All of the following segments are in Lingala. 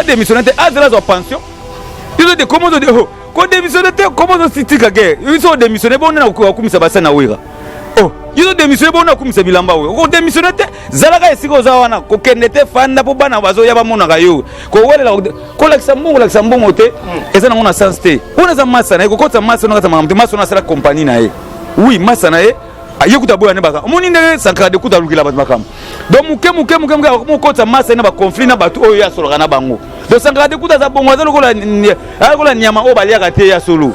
Adémissionne te, azela azwa pension. Yo de comment de oh, ko démissionne te, comment ozotika guerre? Yo so démissionne bongo na kokumisa basani na Wera. Oh, yo démissionne bongo na kokumisa bilamba oyo. Oko démissionne te, zalaka esika oza wana, kokende te fanda po bana bazoya bamonaka yo. Kowelela kolakisa mbongo, kolakisa mbongo te, eza nango na sens te. Wana eza masa na ye, kokotisa masa na kati ya makambo te, masa wana asala compagnie na ye. Oui, masa na ye ye kuta boya ne baka omoni ndenge Sankara de kuta alukela bato makambo. Donc moke moke moke moke akomokotisa masa ye na baconflit na bato oyo ye asolaka na bango. Donc Sankara de kuta aza bongo, aza lokola nyama oyo baliaka te ya solo.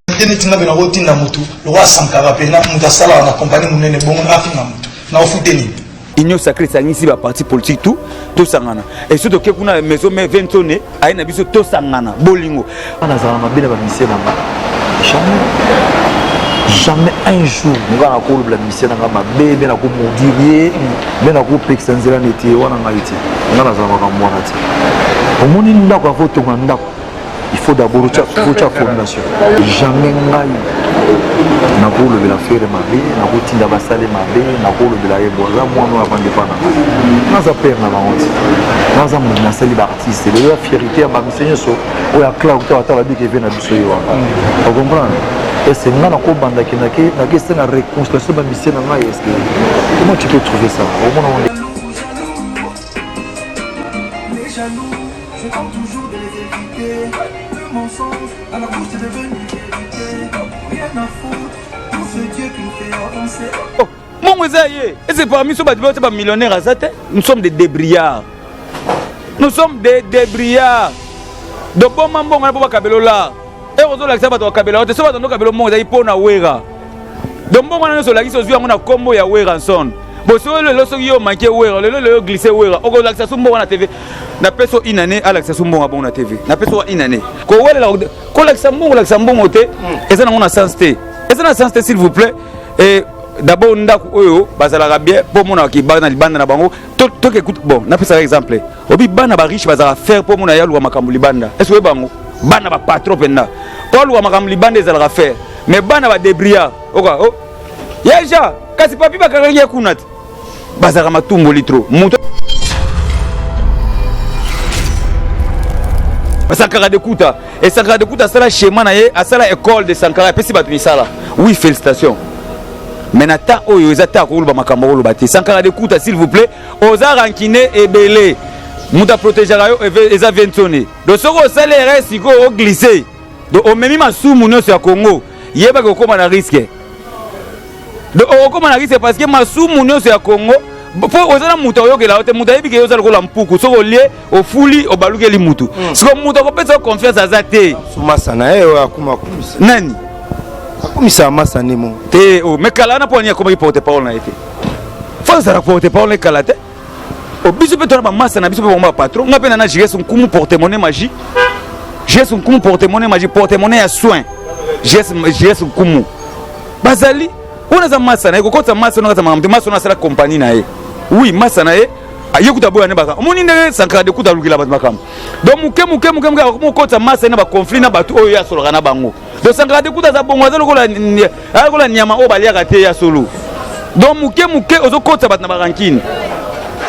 Te neti nga mpe nakotinda motu lokola Sankara mpe na moto asalaka na kompani monene bongo afinga motu na ofute nini? Union sacrée esangisi ba parti politique tout tosangana, et surtout toke kuna maison mère Ventone aye na biso tosangana bolingo. Nazala mabe na bamisie na nga jamais, jamais un jour nga nakolobela misie na nga mabe, mpe nakomodire ye, mpe nakopekisa nzela neti wana ngai te. Nga nazala makambo wana te. Omoni ndako, afo tonga ndako, il faut d'abord otia fondation. Jamais ngai nakolobela Ferre mabe, nakotinda basale mabe, nakolobela ye bo aza mwana oyo avandi epa na ngai, naza père na bango te, naza moto nasali baartiste lelo ya fierité ya bamise nyonso oyo akla kuta batala bika eve na biso ye wana, ocomprendre? Ese nga nakobanda ke nakesenga réconciliation bamisie na ngai, est-ce que comment tu peux trouver ça? Omona Les jaloux, je tente toujours de les éviter. Le mensonge à la bouche c'est devenu vérité. Rien à foutre, tout ce Dieu qui nous fait avancer. Oh, mongo eza ye. Et c'est parmi ceux bato ba millionnaire aza te. Nous sommes des débrouillards. Nous sommes des débrouillards. Donc boma mbongo na po bakabelo la. E ozolakisa bato bakabela yo te. So bato ndokabelo mbongo ezali mpo na Wera. Donc mbongo wana nyonso olakisi ozwi yango na kombo ya Werrason. Boso lelo soki yo manke Wera, lelo lelo glisse Wera, okolakisa su mbongo na TV. Napesi yo une année, alakisa su mbongo bongo na TV. Napesi yo une année. Kowelela kolakisa mbongo, kolakisa mbongo te, eza nango na sens te. Eza na sens te, s'il vous plaît. Et d'abord ndako oyo bazalaka bien mpo omonaka bana libanda na bango toke. Bon, napesaka exemple, obi bana ba riche bazalaka faire mpo omona yaluka makambo libanda. Est ce oyeba yango? Bana ba patron mpenza mpo aluka makambo libanda ezalaka faire, mais bana ba débrouillard oka oh. Yeja kasi papi bakangaki ye kuna te, bazalaka matumboli trop. Moto Sankara de Kuta et Sankara de Kuta asala schéma na ye, asala école de Sankara, apesi bato misala. Oui, félicitations, mais na temps oyo eza ta akoloba makambo akoloba te. Sankara de Kuta, s'il vous plaît, oza rancune ebele, moto aprotégeaka yo eza Ventone. Donc soki osali erreur sikoyo, oglisse, donc omemi masumu nyonso ya Congo, yebaki okóma na risque. Donc okóma na risque parce que masumu nyonso ya Congo, mpo oza na moto akoyokela yo te. Moto ayebi ke yo oza lokola mpuku, soki olie ofuli obalukeli mutu. Sikoyo moto akopesa yo confiance aza te. Masa na ye oyo akoma akumisa. Nani? Akumisa masa nde mo. Te, oh, mais kala wana mpo ani akomaki porte parole na ye te? Fo azala porte parole kala te. Oh, biso mpe tona bamasa na biso mpe bango bapatron. Nga mpe na Jires Nkumu porte monnaie magie, Jires Nkumu porte monnaie magie, porte monnaie ya soin, Jires Nkumu bazali wana. Aza masa na ye, kokotisa masa wana kati makambo te. Masa wana asala compagnie na ye. Oui, masa na ye ye kuta boya ne baka. Omoni ndenge Sankara de kuta alukela bato makambo. Donc moke moke moke moke akomokotisa masa ye na baconflit na bato oyo ye asolaka na bango. Donc Sankara de kuta aza bongo, aza lokola nyama oyo baliaka te ya solo. Donc moke moke ozokotisa bato na barancune,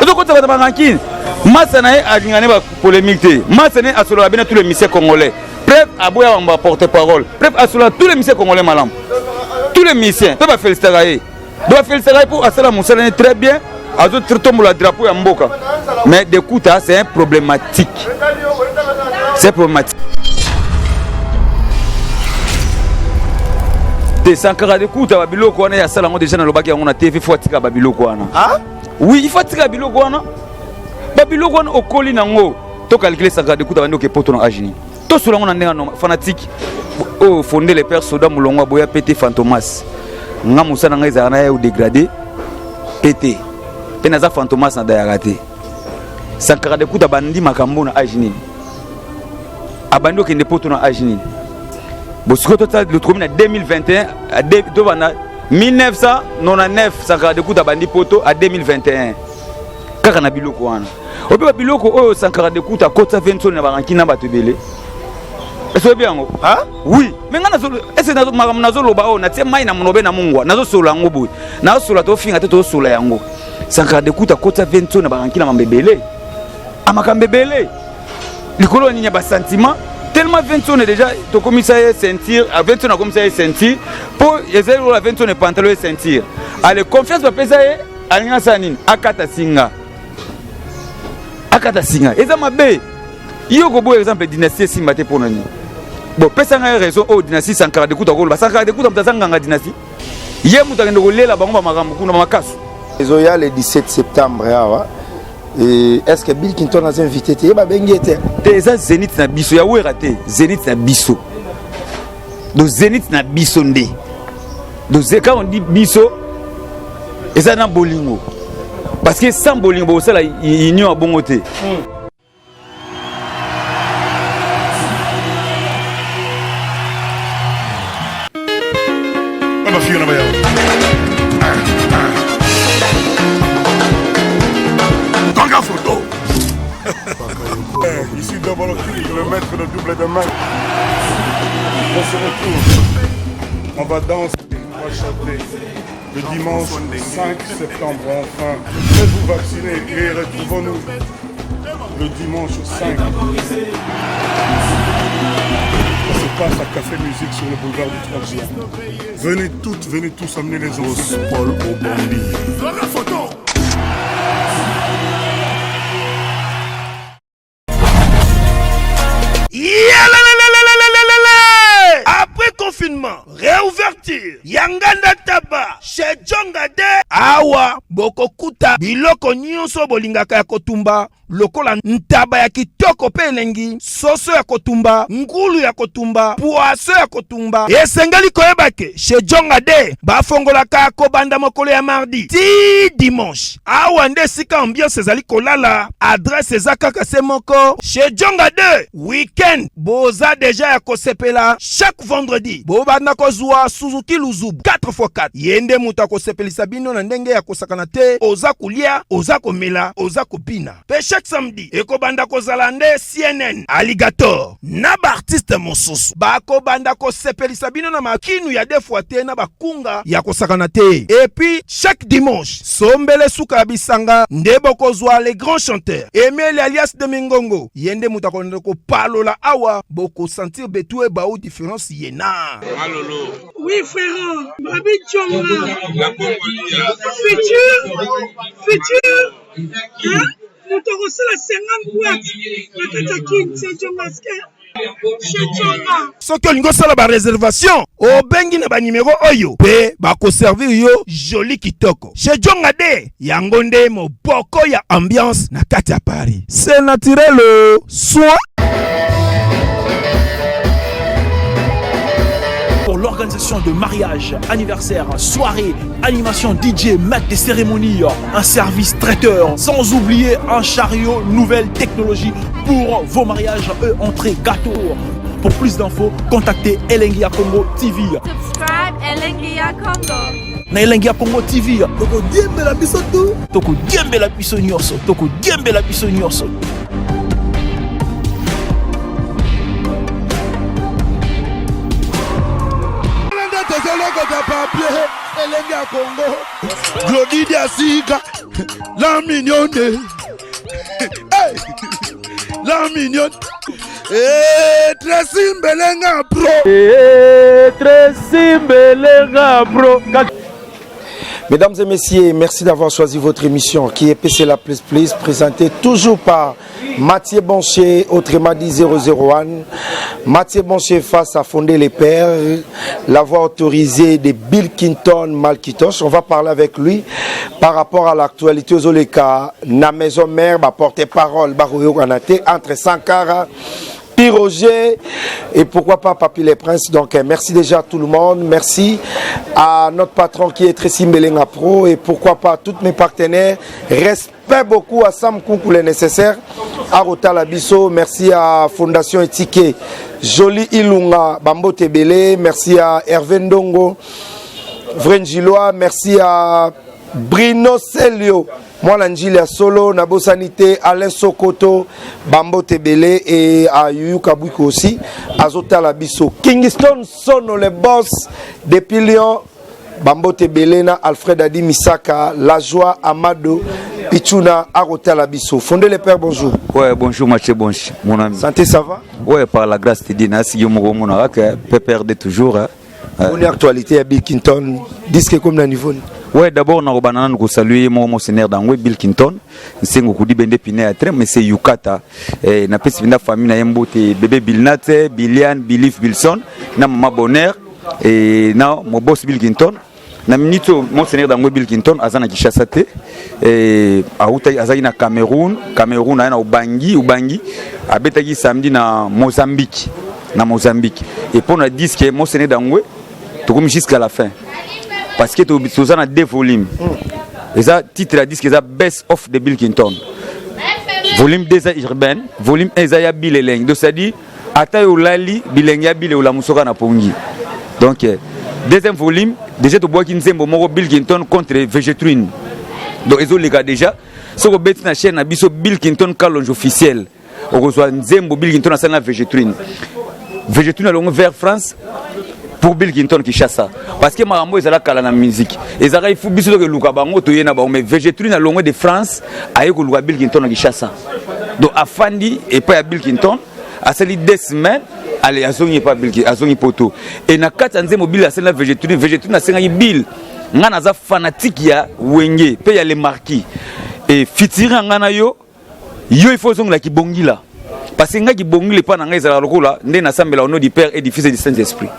ozokotisa bato na barancune. Masa na ye alinga ne bapolémique te. Masa na ye asolaka bena tous les musiciens congolais. Preuve, aboya bango baporte parole. Preuve, asolaka tous les musiciens congolais malamu, tous les musiciens mpe bafélicitaka ye. Donc bafélicitaka ye mpo asala mosala ne très bien, azotombola drapeau ya mboka. Mais Dekuta, c'est un problématique, c'est problématique te. Sankara de Kuta, babiloko wana ya asala yango déjà, nalobaki yango na TV, fo atika babiloko wana. Oui, il faut atika biloko wana, babiloko wana okoli nango. Tocalcule, Sankara de Kuta bandi oke poto na age nini? Tosola yango na ndenge ya fanatique oyo fonde le père soda molongo aboya pe te. Fantomas, nga mosala na ngai ezalaka na ye odégrade pe te, mpe naza fantomas na dayaka te. Sankara de Kuta bandi makambo na age nini? Abandi okende poto na age nini? Bo sikoyo totala, tokomi na 2021, tobanda 1999, Sankara de Kuta bandi poto a 2021 kaka na biloko wana. Oyebi babiloko oyo Sankara de Kuta akotisa Vensoni na baranki na bato ebele, ese oyebi yango? Oui, mais nga ese makambo nazoloba oyo natie mai na monobe na mungwa, nazosola yango boye, nazosola, tofinga te, tozosola yango. Sankara de Kuta akotisa Vensoni na baranki na mambo ebele, amakambo ebele. Likolo ya nini ya basentiment tellement Vincent déjà tokomisa ye ceinture, Vincent akomisa ye ceinture mpo ezali lokola Vincent pantalon ye ceinture. Ale confiance bapesa ye alingi asala nini? Akata singa, akata singa eza mabe. Yo koboya exemple dynastie esimba te mpo na nini? Bon, pesa ngai raison oyo dynastie Sankara de Kuta koloba. Sankara de Kuta moto aza nganga dynastie, ye moto akende kolela bango bamakambo kuna bamakasu. Ezoya le 17 septembre awa. Et est-ce que Bill Clinton aza invité te? Ye babengi ye te. Te, eza zénith na biso ya Wera te, zénith na biso. Donc zénith na biso nde. Donc quand on dit biso, eza na bolingo. Parce que sans bolingo bosala union ya bongo te. Kanga photo. Ici Double Kick, le maître de double de main. On se retrouve. On va danser, on va chanter. Le dimanche 5 septembre, enfin. Faites-vous vacciner et retrouvons-nous le dimanche 5. Ça se passe à Café Musique sur le boulevard du 30 juin. Venez toutes, venez tous amener les os. Paul Obambi. photo. Après confinement, réouverture ya Nganda Taba chez Djonga de awa bokokuta biloko nyonso bolingaka ya kotumba lokola ntaba ya kitoko mpe elengi, soso ya kotumba, ngulu ya kotumba, poisson ya kotumba. Esengeli koyeba ke chez Djonga de bafongolaka kobanda mokolo ya mardi ti dimanche. Awa nde esika ambiance ezali kolala. Adresse eza kaka se moko chez Djonga 2. Weekend boza deja ya kosepela. Chaque vendredi bobanda kozwa Suzuki Luzubu 4x4. Ye nde moto akosepelisa bino na ndenge ya kosakana te. Oza kolia, oza komela, oza kobina. Pe chaque samedi ekobanda kozala nde CNN Alligator na ba artiste mosusu bakobanda kosepelisa bino na makinu ya deux fois te na bakunga ya kosakana te. Et puis chaque dimanche sombele suka ya bisanga nde bokozwa les grands chanteurs Emile alias de Mingongo, ye nde moto akolanda kopalola awa, bokosentir betu ebau différence ye na Oui frérot, Babi Djonga. Futur, futur, hein? Moto akosala 50 boîte na kati ya Kin, c'est Djonga chez Djonga. Soki olingi osala ba reservation, obengi na ba numero oyo pe bakoservir yo joli kitoko. Chez Djonga de yango nde moboko ya ambiance na kati ya Paris. C'est naturel soin. Pour l'organisation de mariage, anniversaire, soirée, animation DJ, maître des cérémonies, un service traiteur, sans oublier un chariot nouvelle technologie pour vos mariages et entrées gâteaux. Pour plus d'infos, contactez Elengi ya Congo TV. Subscribe Elengi ya Congo. Na Elengi ya Congo TV. Tokodiembela biso tu. Tokodiembela biso nyonso. Tokodiembela biso nyonso. Tozolokota papier Elengi ya Congo. Glody Diasika, la mignonne. Hey! La mignonne. Eh, Tracy Mbelenga Pro. Eh, Tracy Mbelenga Pro. Mesdames et messieurs, merci d'avoir choisi votre émission qui est PC La Plus Plus, présentée toujours par Mathieu Boncher, autrement dit 001. Mathieu Boncher face à Fondé les Pères, la voix autorisée de Bill Clinton Malkitosh. On va parler avec lui par rapport à l'actualité aux Oleka, na maison mère, bah, porte-parole, bah, entre Sankara, Piroger et pourquoi pas Papy les Princes. Donc merci déjà à tout le monde. Merci à notre patron qui est Tracy Mbelenga Pro et pourquoi pas tous mes partenaires. Respect beaucoup à Sam Koukou le nécessaire. À Rota Labiso, merci à Fondation Etike, Jolie Ilunga, Bambo Tebele, merci à Hervé Ndongo, Vrengilois, merci à Bruno Celio, mwana Njili ya solo, nabosani te Alain Sokoto, Bambo Tebele et à Yuyu Kabwiko aussi, Azotala Biso. Kingston Sono, le boss depuis Lyon, Bambo Tebele na Alfred Adi Misaka, La Joie Amado, Pichuna akotala biso. Fondé le père, bonjour. Ouais, bonjour Mathieu Bonche, mon ami. Santé, ça va? Ouais, par la grâce de Dieu, nasi yo moko mona kaka PPRD toujours. Hein. Bonne actualité ya Bill Clinton, disque comme na niveau. Ouais, d'abord na kobana nanu kosaluer moko monseigneur Dangwe Bill Clinton, nsengo kudi bende pine ya train, mais c'est Yukata. Eh, na pesi binda famille na ye mbote bébé Bilnate, Bilian, Bilif Bilson, na mama Bonheur et na mon boss Bill Clinton. Na minute oyo monseigneur Dangwe Bill Clinton aza na Kinshasa te, eh, awutaki azalaki na Cameroun, Cameroun aye na Ubangi, Ubangi abetaki samedi na Mozambique, na Mozambique. Et pour na disque monseigneur Dangwe tokomi jusqu'à la fin parce que toza na deux volumes. Eza titre ya disque eza Best of the Bill Clinton. Volume 2 eza urbaine, volume 1 eza ya Bill Eleng. Donc c'est-à-dire ata yo olali bilenge ya Bill olamusoka na pongi. Donc deuxième volume déjà tobwaki nzembo moko Bill Clinton contre Vegetrine. Donc ezoleka déjà soki obeti na chaîne na biso Bill Clinton Kalonge officiel okozwa nzembo Bill Clinton asali na Vegetrine. Vegetrine alongo vers France pour Bill Clinton Kinshasa parce que makambo ezala kala na musique ezalaka ifu biso tokeluka bango toye na bango, mais Vegetrine alongo de France aye koluka Bill Clinton na Kinshasa. Donc afandi epai ya Bill Clinton asali 2 semaines, ale azongi epai ya Bill, azongi poto. E na kati ya nzembo Bill asali na Vegetrine, Vegetrine asengaki Bill, nga naza fanatique ya Wenge mpe ya Le Marquis e fitiri ya nga na yo, yo il faut ozongela kibongila parce que nga kibongila epai na ngai ezalaka lokola nde nasambela au nom du Père et du Fils et du Saint-Esprit.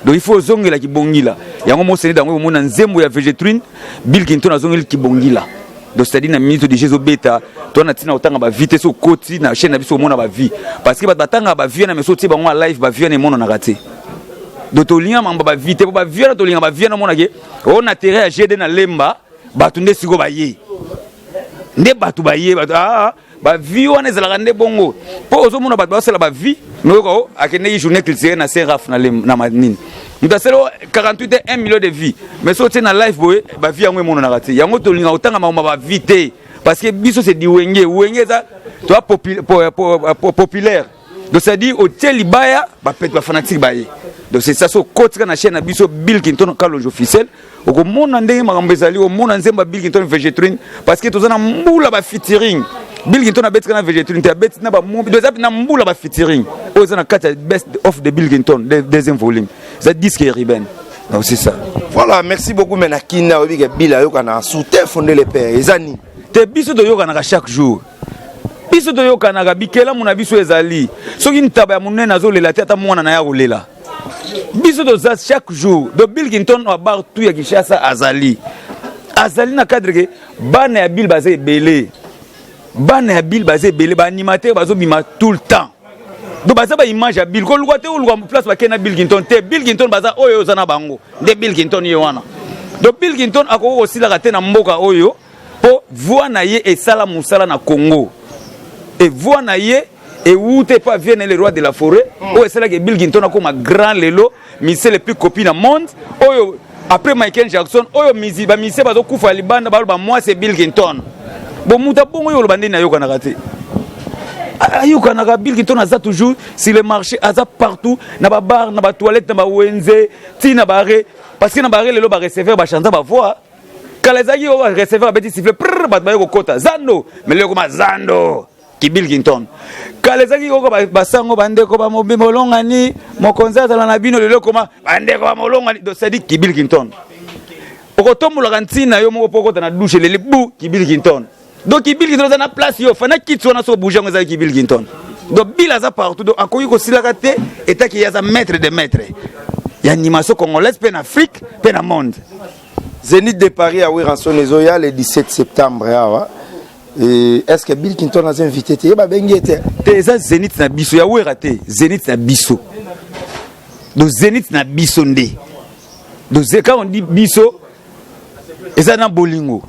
Donc il faut ozongela kibongila yango mosene dango omona nzembo ya Vegetrine Bill Clinton azongeli kibongila. Donc c'est-à-dire na minute déjà ezobeta to na ntina kotanga bavie te, so okoti na chaîne na biso omona bavie parce que bato batangaka bavie na meso otie bango ya live, bavie wana emonanaka te. Donc tolinga mambo bavie te po bavie wana tolinga bavie wana omonake o na terrain ya GD na Lemba bato nde sikoyo baye nde bato baye bato bavie wana ezalaka nde bongo mpo ozomona bato basala bavie noyoka o akendeki journée culturelle na Saint Raf na nini moto asali 48 1 million de vie, mais so otie na live boye bavie yango emonanaka te. Yango tolinga kotanga makambo bavie te parce que biso c'est di Wenge, Wenge eza toa populaire. Donc c'est-à-dire otie libaya bapete bafanatique baye. Donc c'est ça, so okotika na chaîne na biso Bill Clinton Kalonge officiel okomona ndenge makambo ezali, omona nzembo ya Bill Clinton Vegetrine parce que toza na mbula bafeaturing. Bill Clinton abetika na Vegetrine te, abeti na bamobi, eza na mbula bafeaturing oyo eza na kati ya Best of the Bill Clinton deuxième volume, eza disque urbaine. Donc c'est ça. Voilà, merci beaucoup. Mais na kina oyebi ke Bill ayokana sous te Fondé le père eza nini? Te, biso toyokanaka chaque jour, biso toyokanaka bikelamu na biso ezali soki ntaba ya monene azolela te ata mwana na ye akolela. Biso toza chaque jour. Donc Bill Clinton na bar tout ya Kinshasa azali azali na cadre ke bana ya Bill baza ebele, bana ya Bill baza ebele, baanimateur bazobima tout le temps. Donc baza baimage ya Bill, koluka te oluka place bakei na Bill Clinton te. Bill Clinton baza oyo oza na bango nde Bill Clinton ye wana. Donc Bill Clinton akoki kosilaka te na mboka oyo mpo voix na ye esala mosala na Congo e voix na ye ewuta epa vienne le roi de la forêt oyo esalaki Bill Clinton akoma grand lelo, musicien le plus copié na monde oyo après Michael Jackson, oyo bamusicien bazokufa ya libanda baloba moi c'est Bill Clinton. Bon, moto abongo oyo oloba ndeni ayokanaka te, ayokanaka. Bill Clinton aza toujours sur le marché, aza partout na babar, na batoilette, na bawenze, ti na bare parce que na bare lelo bareceveur bachanza bavoix. Kala ezalaki oyo receveur abeti sifflet prr, bato baye kokota zando, mais lelo ekoma zando ki Bill Clinton. Kala ezalaki koko basango bandeko bamolongani mokonzi azala na bino, lelo ekoma bandeko bamolongani. Donc c'est-à-dire ki Bill Clinton okotombolaka ntina yo moko mpo okota na douche eleli bu ki Bill Clinton. Donc ki Bill Clinton aza na place yo fana kiti wana so bouge yango ezalaki ki Bill Clinton. Donc Bill aza partout, donc akoki kosilaka te etaki ye aza maître de maître ya animation congolaise mpe na Afrique mpe na monde. Zénith de Paris à Werrason ezoya le 17 septembre awa. Et est-ce que Bill Clinton aza invité te? Ye babengi ye te? Te, eza Zénith na biso ya Wera te, Zénith na biso. Donc Zénith na biso nde. Donc quand on dit biso eza na bolingo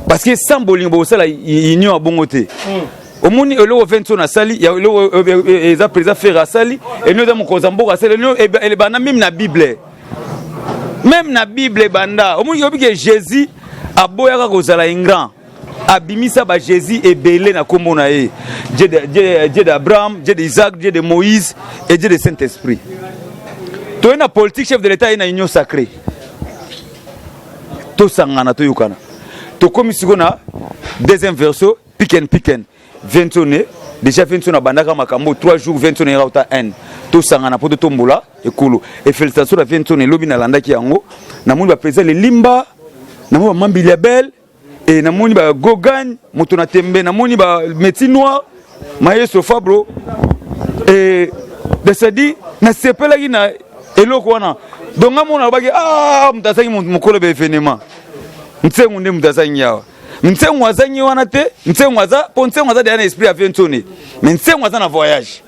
parce que sans bolingo bokosala union ya bongo te. Omoni eloko 20 oyo nasali ya eloko eza président Ferre asali eno eza mokonzi ya mboka asali eno ebanda même na Bible, même na Bible ebanda. Omoni oyebi ke Jésus aboyaka kozala ingrat, abimisa baJésus ebele na nkombo na ye, Dieu Dieu d'Abraham, Dieu d'Isaac, Dieu de Moïse et Dieu de Saint-Esprit. Toye na politique, chef de l'État ye na union sacrée, tosangana toyokana. Tokomi sikoyo na deuxième verso, piken piken ventone. Déjà ventone abandaka makambo 3 jours, ventone eyaka uta n tosangana mpo totombola ekolo. E félicitation na ventone, elobi nalandaki yango, namoni baprésident Lelimba, namoni bamambili ya belle e, namoni bagogan moto na tembe, namoni bamétis noir maestro Fabro e, c'est-à-dire nasepelaki na eloko wana. Donc nga mona alobaki, ah, moto azangi mokolo ba événement, Nsengo nde moto azangi awa. Nsengo azangi wana te, Nsengo aza mpo Nsengo aza deya na esprit ya Ventone, mais Nsengo aza na voyage.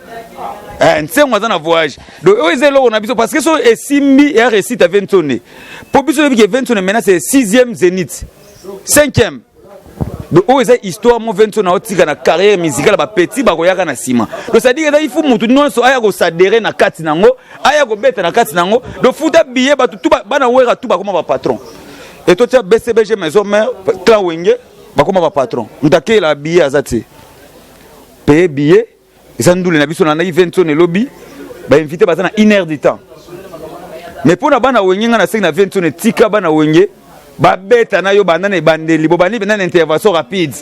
Eh, Nsengo aza na voyage. Donc oyo eza eloko na biso, parce que so esimbi eya réussite ya Ventone, mpo biso oyebi ke Ventone maintenant c'est sixième zénith, cinquième. Donc oyo eza histoire mo Ventone aotika na carrière musicale, bapeti bakoyaka na nsima. Donc c'est à dire eza il faut motu nyonso aya koadhérer na kati nango, aya kobeta na kati nango. Donc futa billet, bato tu bana Wera tu bakoma bapatron e, totia BCBG Maison Mère, clan Wenge bakoma bapatron. Moto akeyela billet aza te, paye billet eza ndule na biso. Nalandaki Ventone elobi, bainvité baza na une heure du temps, mais mpo na bana Wenge, nga na sengi na Ventone, tika bana Wenge babeta na yo banda na ebandeli, bobandi mpenza na intervention rapide,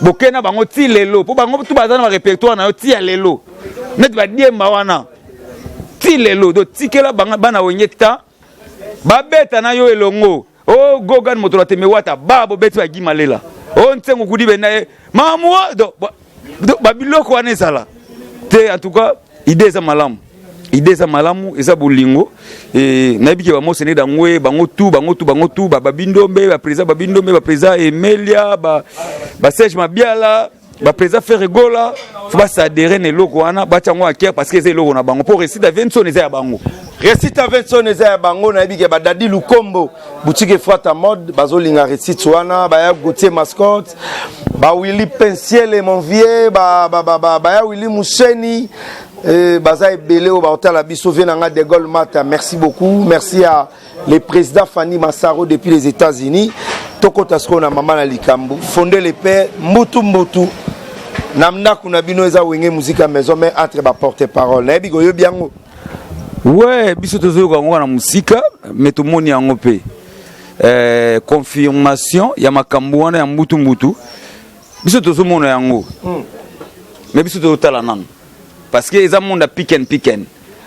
bokei na bango ti lelo, mpo bango tu baza na barépertoire na yo ti ya lelo, neti badiemba wana ti lelo. Donc tikela bana Wenge ta babeta na yo elongo. O Gogan moto na tembe wata ba bobeti bagima lela o Nsengo kudi benda ye mamua. Donc babiloko wana ezala te. En tout cas idée eza malamu, idée eza malamu, eza bolingo. E, nayebi ke bamosene dangwe bango tu, bango tu, bango tu babindombe, baprésident babindombe, baprésident Emelia, baserge Mabiala, baprésident Ferregola, faut baadhérer na eloko wana, batia yango à cœur, parce que eza eloko na bango, mpo réussite ya Venson eza ya bango. Réussite ya Venson eza ya bango. Nayebi ke badadi Lukombo, boutique Efrata Mode, bazolinga réussite wana, baya Gautier Mascotte, bawilli Pensiele, mon vieux, baya Willi Museni, baza ebele oyo baotala biso. Vie nanga de Gaulle Mata, merci beaucoup, merci à le président Fanny Massaro depuis les États-Unis. Tokota sikoyo na mama na likambo, fondé le père mbutu mbutu na ndako na bino eza Wenge Musica Maison, mais entre baporte parole, nayebi koyobi yango. We biso tozoyoka yango na mosika, me tomoni yango mpe confirmation ya makambo wana ya mbutu mbutu, biso tozomona yango. Mais biso tozotala nano, parce que eza monde ya piken piken,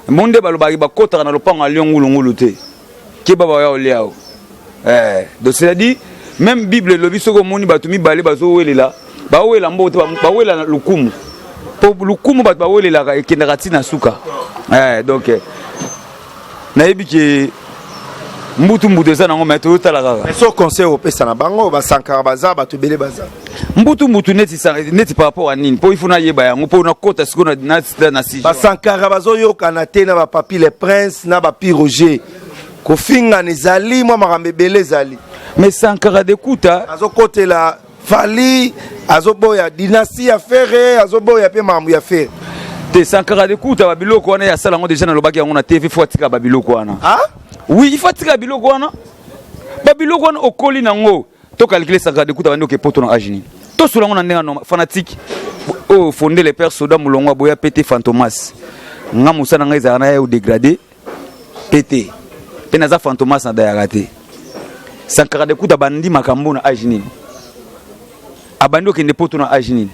monde balobaki bakɔtaka na lopango ya lion ngulungulu te, keba baya olia o. Donc c'est à dire même Bible elobi, soki omoni bato mibale bazowelela, bawela mbongo te, bawela lukumu, mpo lukumu bato bawelelaka ekendaka ntina suka. Donc nayebi ke mbutu mbutu eza nango, mais tozotala kaka. So conseil opesa na bango, basankara baza bato ebele baza. Mbutu mbutu neti, neti par rapport à nini? Mpo ifo nayeba yango mpo nakota sikoyo na sujet. Basankara bazoyokana te na bapapi le prince na bapi Roger, kofingana ezali, mwa makambo ebele ezali. Mais Sankara de Kuta azokotela Fali, azoboya dynastie ya Fere, azoboya mpe makambo ya Fere. Te, Sankara de Kuta, babiloko wana asala yango déjà, nalobaki yango na TV, faut atika babiloko wana. Ah? Oui, il faut atika biloko wana, babiloko wana okoli nango. Tocalculer, Sankara de Kuta bandi oke poto na age nini? Tosola yango na ndenge normal. Fanatique oyo fondé le père soda molongo aboya pete Fantomas, nga mosala na ngai ezalaka na ye odégradé pete mpe naza Fantomas, nadayaka te. Sankara de Kuta bandi makambo na age nini? Abandi okende poto na age nini?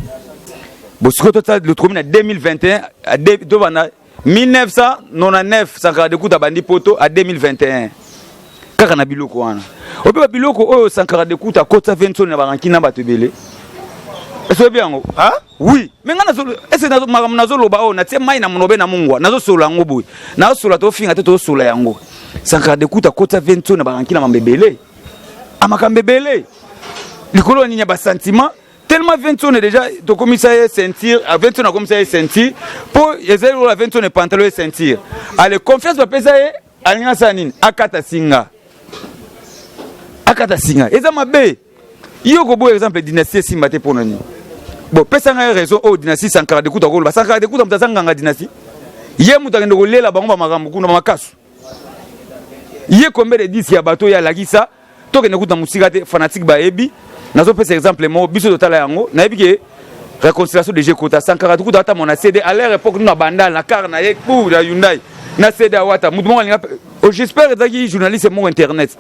Bo sikoyo totala, tokomi na 2021, tobanda 1999, Sankara de Kuta bandi poto a 2021 kaka na biloko wana. Ope babiloko oyo Sankara de Kuta akota Vensoni na baranki na bato ebele, ese oyebi yango? Oui, mais nga ese makambo nazoloba oyo natie mai na monobe na mungwa, nazosola yango boye, nazosola, tofinga te, tozosola yango. Sankara de Kuta akota Vensoni na baranki na mambo ebele, amakambo ebele likolo ya nini? Ya basentiment. Tellement Vensone déjà tokomisa ye ceinture, Vensone akomisa ye ceinture, mpo ezali lokola Vensone pantalon ye ceinture. Ale confiance bapesa ye, alingi asala nini? Akata singa, akata singa, eza mabe. Yo koboya exemple dynastie esimba te, mpo na nini? Bon, pesa ngai raison oyo dynastie Sankara de Kuta koloba. Sankara de Kuta moto aza nganga dynastie, ye moto akende kolela bango bamakambo kuna bamakasu. Ye combien de disque ya bato oyo alakisa? Tokende kuta mosika te, fanatique bayebi. Nazopesa exemple moko, biso totala yango, nayebi ke réconciliation de kota Sankara kuta ata mona CD à leur époque na Bandal na car na ye pour ya Hyundai na CD awata. Mutu moko alinga, j'espère ezalaki journaliste moko internet.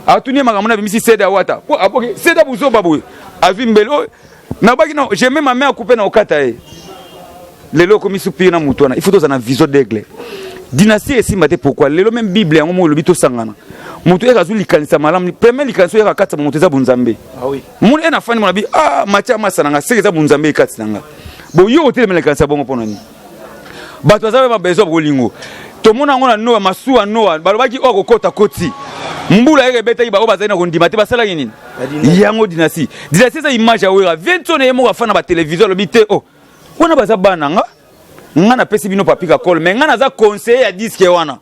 Atuni ye makambo na abimisi seda wata po aboki seda buzoba boye azwi mbeli oyo nabaki na je mets ma main à couper na okata ye. Lelo okomi supire na moto wana, il faut tozala na vision d'aigle. Dynastie esimba te pourquoi? Lelo même Bible yango moko elobi tosangana. Moto yaka azwi likanisa malamu, premier likanisa oyo yaka kati ya moto eza bonzambe. Ah oui. Moni ena fani mona bi ah matia masa na nga seke eza bonzambe ekati na nga. Bo yo otelemela likanisa bongo mpo na nini? Bato baza ba besoin bolingo. Tomona yango na Noa, masuwa Noa, balobaki oyo akokota koti. Mbula yeke ebetaki baoyo bazali na kondima te basalaki nini? Yango dynastie. Dynastie eza image ya Wera. Vincent ye moko afanda ba television alobi te oh wana baza bana nga nga napesi bino papi kakol mais nga naza conseiller ya disque wana.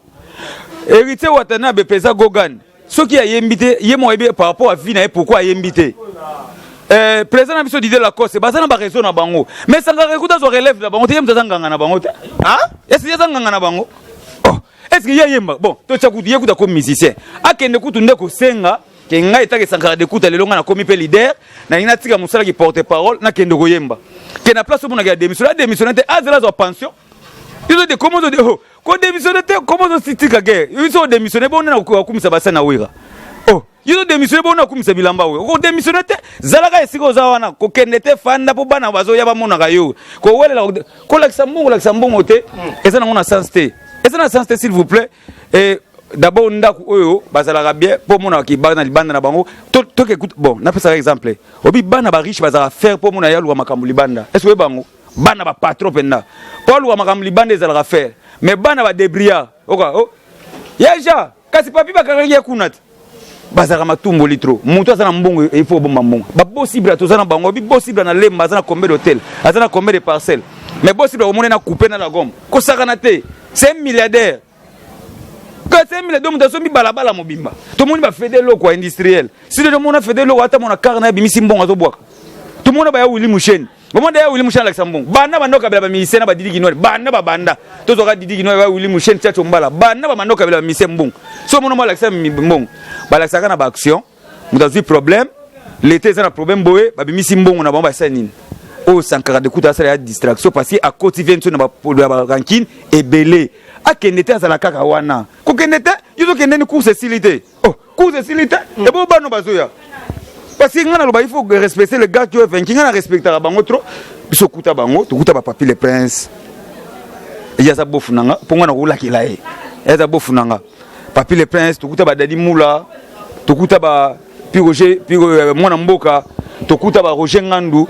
Héritier Watanabe peza Gogan soki ayembi te ye moko ayebi par rapport à vie na ye pourquoi ayembi te. Président na biso Didier Lacoste baza na ba réseau na bango mais Sankara ekuta azwa relève na bango te, ye moto aza nganga na bango te. Ah? Est-ce que ye aza nganga na bango? Oh, est-ce que ye ayemba? Bon, totya kutu ye kutu akomi musicien akende kutu nde kosenga ke ngai etake Sankara Dekuta lelo ngai nakomi mpe leader, nalingi natika mosala ki porte parole nakende koyemba ke na place omonaka ya démissionne, adémissionne te, azela azwa pension. Izo de comment de oh ko démissionne te, comment ozo tika guerre izo démissionne bonne na kokumisa basa na Wera. Oh, yo démissionne bonne na kokumisa bilamba we. Ko démissionne te, zalaka esika oza wana, kokende te, fanda po bana bazoya bamonaka yo. Kowelela kolakisa mbongo, lakisa mbongo te, eza nango na sens te. Eza na sens te s'il vous plaît. Et d'abord ndako oyo bazalaka bien po monaka ki bana libanda na bango. To to ke bon, napesaka exemple. Obi bana ba riche bazalaka faire po mona ya luka makambo libanda. Est-ce que bango bana ba patron penda po aluka makambo libanda ezalaka faire, mais bana ba débrouillard oka oh yeja kasi papi bakangaki ye kuna te bazalaka matumboli trop. Moto aza na mbongo il faut obomba mbongo. Ba bosibla toza na bango, bi bosibla na Lemba aza na combien d'hôtel, aza na combien de parcelles, mais bosibla omoni na couper na la gomme kosakana te, c'est un milliardaire. Kasi un milliardaire moto asombi balabala mobimba. Tomoni ba fede loko industriel. Si tomona fede loko ata mona car na bimisi mbongo azobwaka. Tomona ba ya Willy Musheni. Bomona ya Willy Musheni alakisa mbongo. Banda banda okabela ba musicien na ba Didi Kinwani. Banda ba banda. Tozwaka Didi Kinwani ba Willy Musheni Tchatcho Mbala. Banda ba banda okabela ba musicien mbongo. So omona mo alakisa mbongo. Balakisaka na ba action. Moto azwi problème, l'état eza na problème boye, babimisi mbongo na bango basala nini? Oyo Sankara Dekuta asala ya distraction parce que akoti vie na ba rancune ebele. Akende te, azala kaka wana. Kokende te, yo tokende ni course esili te. Oh, course esili te. Ebo bano bazoya. Parce que nga naloba il faut respecter le gars qui est vaincu. Nga na respectaka bango trop. Biso kuta bango, tokuta ba Papi le Prince. Ye aza bofu nanga, mpo nga nakolakela ye. Ye aza bofu nanga. Papi le Prince, tokuta ba Dadi Mula, tokuta ba Pi Roger, Pi mwana mboka, tokuta ba Roger Ngandu,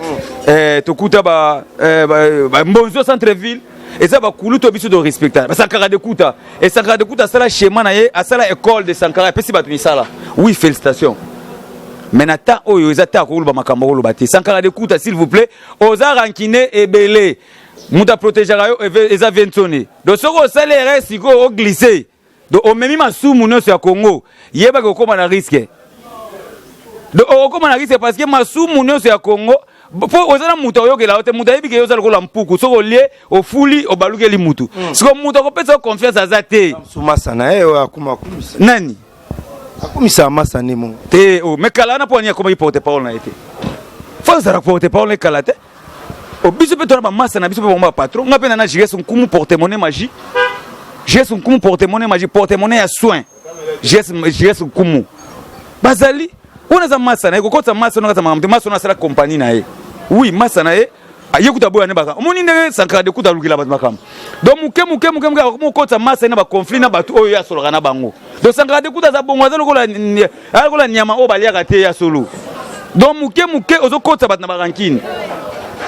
tokuta ba, ba, ba Mbonzo centre-ville. Eza ba kulutu biso to respecta. Ba Sankara Dekuta. Et Sankara Dekuta asala schéma na ye, asala école de Sankara, epesi bato misala. Oui, félicitations. Mais na temps oyo eza ta koloba makambo koloba te. Sankara Dekuta s'il vous plaît, oza rancune ebele. Muta protégeaka yo eza Vinsoni. Donc soki osali erreur sikoyo o glisser. Donc omemi masumu nyonso ya Congo, yebaki okóma na risque. Donc okóma na risque parce que masumu nyonso ya Congo po oza na moto akoyokela yo te, moto ayebi ke yo oza lokola mpuku, soki olie ofuli obalukeli mutu. Siko moto akopesa yo confiance aza te. Masa na ye oyo akoma akumisa. Nani? Akumisa masa nde mo. Te, oh, mais kala wana mpo ani akomaki porte parole na ye te. Fo azala porte parole kala te. Oh, biso mpe tona bamasa na biso mpe bango ba patron. Nga mpe na na Jires Nkumu porte monnaie magie. Jires Nkumu porte monnaie magie, porte monnaie ya soin. Jires, Jires Nkumu. Bazali wana eza masa na ye, kokotisa masa wana kati makambo te. Masa wana asala compagnie na ye. Oui, masa na ye ye kuta boya ne baka. Omoni ndenge Sankara de kuta alukela bato makambo. Donc moke moke moke moke akomokotisa masa ye na ba conflit na bato oyo ye asolaka na bango. Donc Sankara de kuta aza bongo, aza lokola aza lokola nyama oyo baliaka te ya solo. Donc moke moke ozokotisa bato na ba rancune.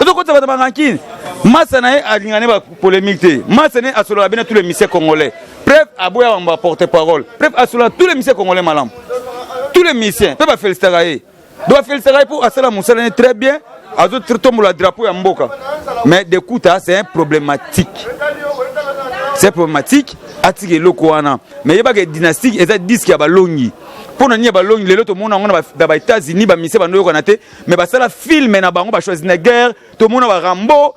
Ozokotisa bato na ba rancune. Masa na ye alingaka ne ba polémique te. Masa na ye asolaka bien na tous les musiciens congolais. Preuve aboya bango ba porte parole. Preuve asolaka tous les musiciens congolais malamu. Tous les musiciens mpe bafélicitaka ye. Donc bafélicitaka ye mpo asala mosala ne très bien, azotombola drapeau ya mboka. Mais Dekuta c'est un problématique. C'est problématique, atika eloko wana. Mais yebaka dynastique eza disque ya balongi. Mpo na nini ya balongi lelo tomona yango na ba États-Unis ba musiciens bando yokana te, mais basala film na bango ba Schwarzenegger, tomona ba Rambo.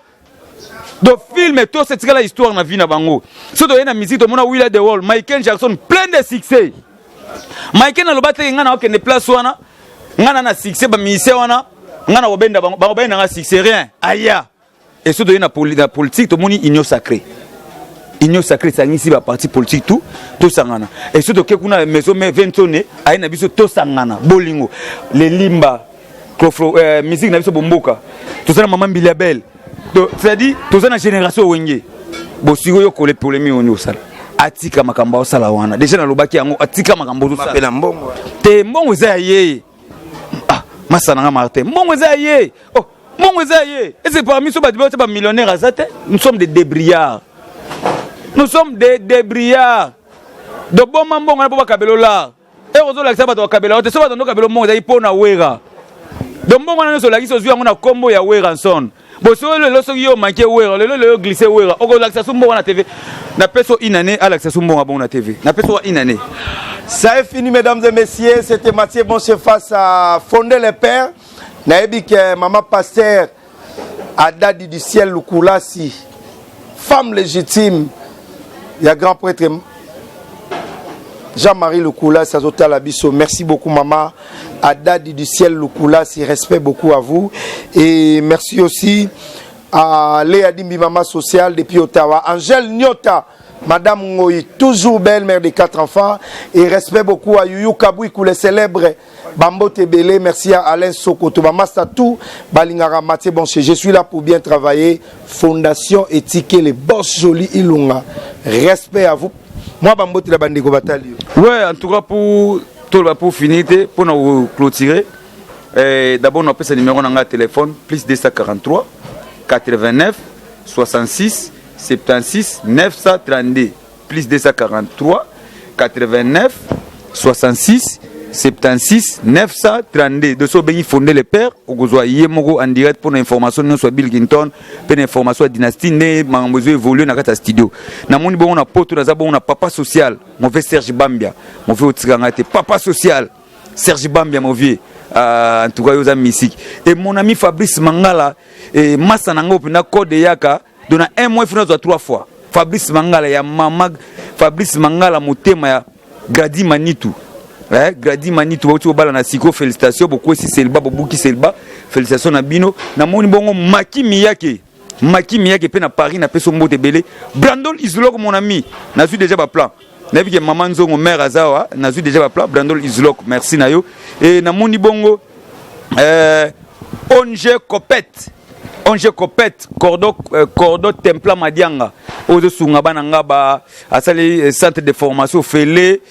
Donc film to setikala histoire na vie na bango. So toye na musique tomona Willa the Wall, Michael Jackson plein de succès. Michael aloba te nga na okende place wana, nga na na succès ba musicien wana, nga na kobenda bango, bango benda nga succès rien. Aya. Et so toye na politique tomoni union sacrée. Union sacrée esangisi baparti politique tout, tosangana. E so toke kuna maison mère, Ventone aye na biso, tosangana bolingo lelimba Clofro, musique na biso bomboka. Toza na mama Mbilia Bel, c'est-à-dire toza na génération Wenge. Bosiko yo kole polémique oni osala, atika makambo aosala wana. Déjà nalobaki yango, atika makambo ozosala. Mbongo te, mbongo eza ya ye. Ah, masa nanga Martin, mbongo eza ya ye. Oh, mbongo eza ya ye. Ese parmi so bato batia bamillionnaire aza te. Nous sommes des débrouillards, nous sommes des débrouillards. Doboma mbongo wana mpo bakabela olar ere ozolakisa bato bakabela yo te. So bato ndokabela mbongo ezali mpo na Wera. Donc mbongo wana nyonso olakisi, ozwi yango na nkombo ya Werrason. Bosoki lelo, soki yo manke Wera lelo, lelo glisse Wera, okolakisa so mbongo na TV. Napesi une année, alakisa so mbongo bongo na TV. Napesi wa une année. Ça est fini, mesdames et messieurs. C'était Mathieu Bonche face à Fondé les Pères. Nayebi ke Maman Pasteur Adadi du Ciel Lukulasi, femme légitime, il y a grand prêtre Jean-Marie Lukulasi azotala biso. Merci beaucoup, Maman Adadi du Ciel Lukulasi. Respect beaucoup à vous. Et merci aussi à Léa Dimbi, Maman sociale depuis Ottawa. Angèle Nyota, Madame Ngoyi, toujours belle mère de quatre enfants. Et respect beaucoup à Yuyu Kabouikou, le célèbre Bambo Tebele. Merci à Alain Sokoto. Bamasta tout, Balingara Mathieu Bonché. Je suis là pour bien travailler. Fondation Éthique, les boss joli Ilunga. Respect à vous. Moi, Bambo la bandeko batali. Ouais, en tout cas, pour tout pour finir, pour nous clôturer, d'abord, on appelle ce numéro dans le téléphone, plus 243 89 66 76 932, plus 243 89 66 76 932. De so obengi Fondé le Père, okozwa ye moko en direct mpona information nyonso ya Bill Clinton mpe na information ya dynastie, nde makambo ezo évolue na kati ya studio. Namoni bongo na poto, naza bongo na papa social mauvais Serge Bambia. Mauvais, otika ngai te, papa social Serge Bambia, mauvais. En tout cas yo oza mystique. Et mon ami Fabrice Mangala et masa na ngai mpenza code eyaka donc na un mois ifuna azwa trois fois. Fabrice Mangala ya mama Fabrice Mangala, motema ya Gradi Manitu, Gradi Manitu bauti kobala na siko. Félicitation, bokwesi selba, bobuki selba, félicitation na bino. Namoni bongo Maki Miyake, Maki Miyake mpe na Paris, napesi mbote ebele. Brandon Islok, mon ami, nazwi déjà baplan. Nayebi ke mama Nzongo mare aza wa, nazwi déjà baplan. Brandon Islok, merci na yo. E namoni bongo Onge Copet, Onge Copet Cordo, Cordo Templa Madianga oyo ozosunga bana nga ba asali centre de formation fele.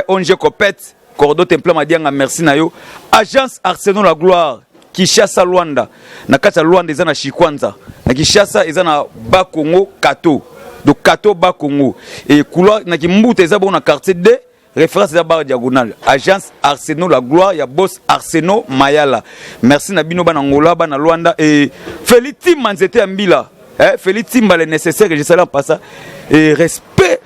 Onge Copet Cordo Templa Madianga, merci na yo. Agence Arsenal la Gloire, Kinshasa, Luanda. Na kati ya Luanda eza na Chikwanza, na Kinshasa eza na Bakongo Kato, donc Kato Bakongo e couloir na Kimbuta, eza bongo na quartier D, référence eza bar diagonale. Agence Arsenal la Gloire ya boss Arsenal Mayala, merci na bino bana Ngola, bana Luanda. E Feli Timba, nzete ya mbila, Feli Timba, le nécessaire que je salue en passant. Et respect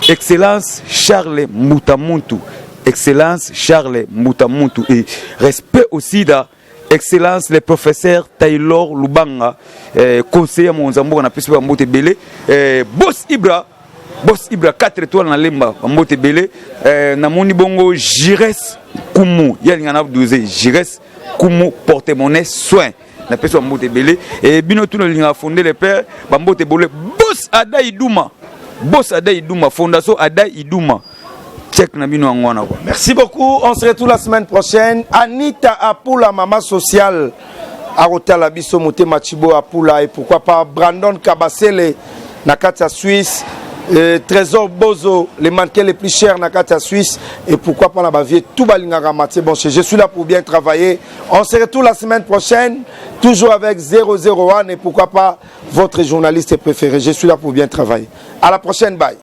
excellence Charles Mbutamuntu, excellence Charles Mbutamuntu. Et respect aussi da excellence le professeur Taylor Lubanga, conseiller mokonzi ya mboka, napesi mpe bambote ebele. Boss Ibra, boss Ibra 4 étoiles na Lemba, bambote ebele. Namoni bongo Gires Kumu, ye alinga na 12 Gires Kumu, porte monnaie soin, napesi bambote ebele. E bino tuna olingaka Fonde le Père, bambote ebele. Boss Ada Iduma, boss Ada Iduma, fondation Ada Iduma, check na bino yango wana quoi. Merci beaucoup. On se retrouve la semaine prochaine. Anita Apula, maman sociale. Arotala biso motema Chibo Apula et pourquoi pas Brandon Kabasele na kati ya Suisse. Trésor Bozo, les mannequins les plus chers na kati ya Suisse et pourquoi pas na bavier tout balingaka Mathieu Bonche. Je suis là pour bien travailler. On se retrouve la semaine prochaine, toujours avec 001 et pourquoi pas votre journaliste préféré. Je suis là pour bien travailler. À la prochaine, bye.